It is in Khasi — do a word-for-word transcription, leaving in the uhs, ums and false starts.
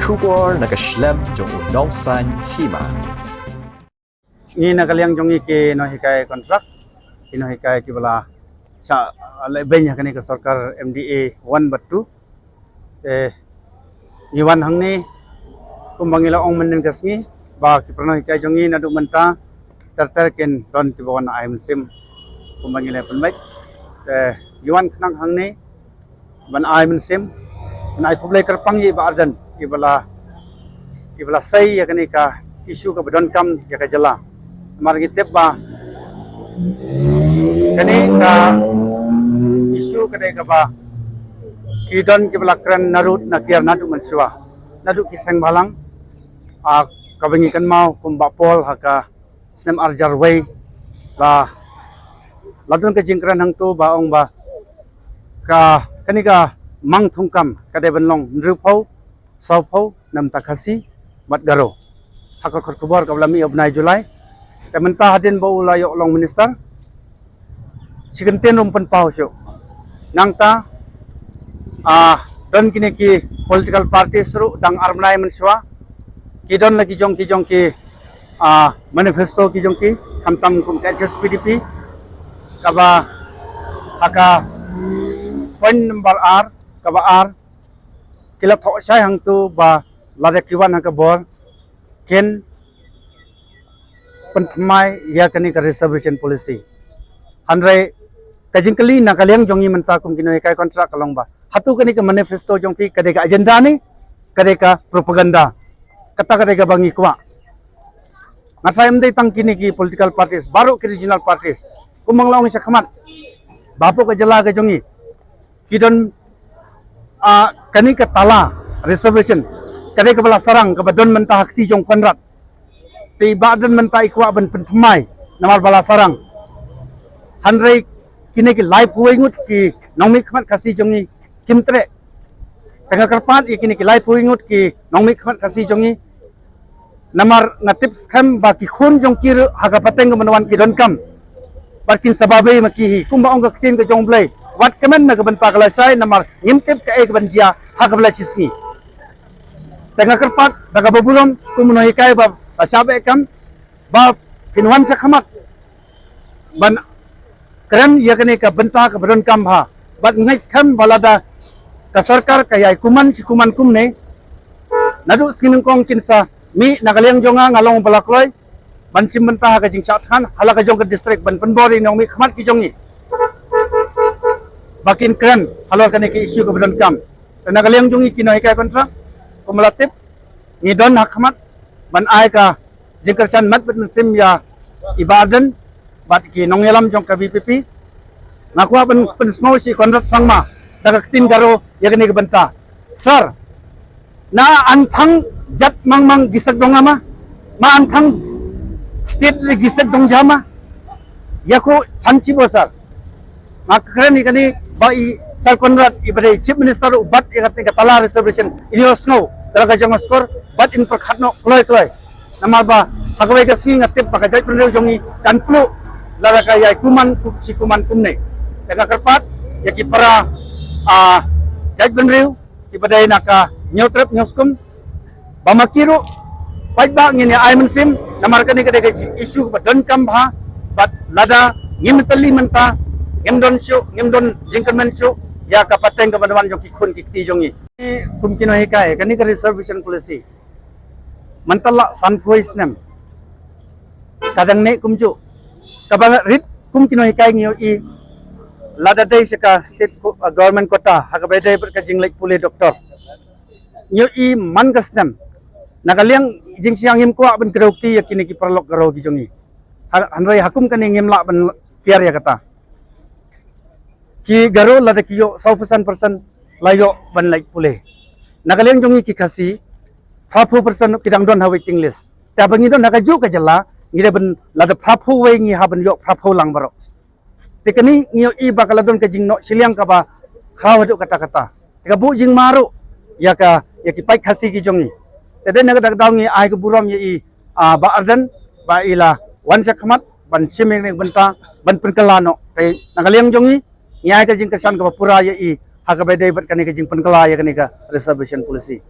Khubor na ka shlem jong u nongsan hima. Ngi na ka liang jong ngi ki nonghikai kontrak, ki nonghikai kiba la shah leh beiñ ha kane ka sorkar M D A one bad two. Te ngi wan hangne kumba ngi la ong mynnin ka sngi ba ki para nonghikai jong ngi naduh mynta ter ter kin don kiba wan ai mynsiem kumba ngi la pynbeit. Te ngi wan khnang hangne ban ai mynsiem, ban ai khublei kyrpang ïa i Bah Ardent iba la, iba la sei ïa kane ka issue kaba donkam ïa ka jylla. Namar ngi tip ba kane ka issue ka dei kaba ki don kiba la kren narud na kiar naduh mynshuwa, naduh ki seng bhalang, ah, kaba ngi kynmaw kum Bah Paul ha ka snem arhajar wei la, la don ka jingkren hangto ba ong ba ka, kane ka mang thungkam ka dei ban long hynriewphew, sawphew namar Khasi bad Garo. Ha ka kot khubor kaba la mih ha u bnai July. Te mynta hadien ba u la ïoh long minister, shi kyntien ruh ym pynpaw shuh. Nangta, ah, don kine ki political parties ruh dang ar bnai mynshuwa ki don la ki jong ki jong ki, ah, manifesto ki jong ki, khamtam kum ka H S P D P, kaba ha ka point number ar, kaba ar, ki la thoh shai hangto ba lada ki wan ha ka bor kin pynthymmai ïa kane ka reservation policy. Hynrei ka jingkylli na ka liang jong ngi mynta kum ki nonghikai kontrak ka long ba hato kane ka manifesto jong phi ka dei ka agenda ne ka dei ka propaganda? Kata ka dei kaba ngi kwah. Nga sa ym dei tang kine ki political parties, baroh ki regional parties. Kumba nga la ong shakhmat ba hapoh ka jylla ka jong ngi ki don, ah, kane ka tala reservation ka dei kaba la sarang kaba don mynta ha kti jong Conrad. Te i Bah Ardent mynta i kwah ban pynthymmai namar ba la sarang. Hynrei kine ki laiphew wei ngut ki nongmihkhmat Khasi jong ngi kim treh. Te nga kyrpad ïa kine ki laiphew wei ngut ki nongmihkhmat Khasi jong ngi, namar nga tip skhem ba ki khun jong ki ruh ha ka pateng kaba wan ki donkam bad kin sa babei ma ki hi. Kumba ong ka ktien ka jong U Blei, wat kmen na ka bynta ka lashai namar ngim tip kaei kaban jia ha kaba la shisngi. Te nga kyrpad da kaba burom kum u nonghikai ba, ba shah beh kam ba phin wan shakhmat ban kren ïa kane ka bynta kaba donkam bha. Bad nga ngeit skhem ba lada ka sorkar ka ïai kuman shi kuman kumne, naduh sngi nyngkong kin sa mih. Na ka liang jong nga, nga long ba la kloi ban shim bynta ha ka jingshah thngan ha la ka jong ka district ban pynbor ïa i nongmihkhmat ki jong ngi ba kin kren halor kane ka issue kaba donkam. Te na ka liang jong ngi ki nonghikai kontrak, kumba la tip, ngi don ha khmat ban ai ka jingkyrshan mat bad mynsiem ïa i Bah Ardent bad ki nongïalam jong ka V P P. Nga kwah ban pynsngew sha i Conrad Sangma da ka ktien Garo ïa kane ka bynta. Sir, na an thang jat mang mang ki sek dong ama, ma an thang state ri ki sek dong jama. Ïa ko chan chi bo sir. Nga kren ïa kane ba i Sir Conrad iba dei Chief Minister u bat ïa kata ka tala reservation, i ïohsngew da la ka jong ka skor bad in pyrkhat noh kloi kloi. Namar ba ha kawei ka sngi nga tip ba ka jaitbynriew jong ngi kan pluh lada ka ïai kuman kup shi kuman kumne. Te nga kyrpad ïa ki para, ah, jaitbynriew kiba dei na ka Hynñiewtrep Hynñiewskum ba ma ki ruh paidbah ngin ïa ai mynsiem, namar kane ka dei ka issue kaba donkam bha. Bad lada ngim tylli mynta, ngim don shuh, ngim don jingkyrmen shuh ïa ka pateng kaba wan jong ki khun ki kti jong ngi. Kum ki nonghikai, kane ka reservation policy mynta la sanphew snem ka dang neh kumjuh. Kaba rit kum ki nonghikai ngi ïohi lada dei sha ka state co-, uh, government quota ha kaba dei bad ka jingleit pule doctor, ngi ïohi man ka snem. Na ka liang jingshisha ngim kwah ban kdew kti ïa kine ki paralok Garo ki jong ngi. Ha, hynrei ha kum kane ngim lah ban kiar ïa kata. Ki Garo lada ki ïoh saw percent percent la ïoh ban leit pule. Na ka liang jong ngi ki Khasi, phraphew percent ki dang don ha waiting list. Te ba ngi don ha kajuh ka jylla, ngi dei ban lada phraphew wei ngi hap ban ïoh phraphew lang baroh. Te kane ngi ïohi ba ka la don ka jingnoh shiliang kaba khraw haduh katta katta. Te ka buh jingma ruh ïa ka, ïa ki paid Khasi ki jong ngi. Te dei na kata ka daw ngi ai ka burom ïa i, ah, Bah Ardent ba i la wan shakhmat ban shim ïa kane ka bynta ban pynkylla noh. Te na ka liang jong ngi ngi ai ka jingkyrshan kaba pura ïa i ha kaba dei bad kane ka jingpynkylla ïa kane ka reservation policy.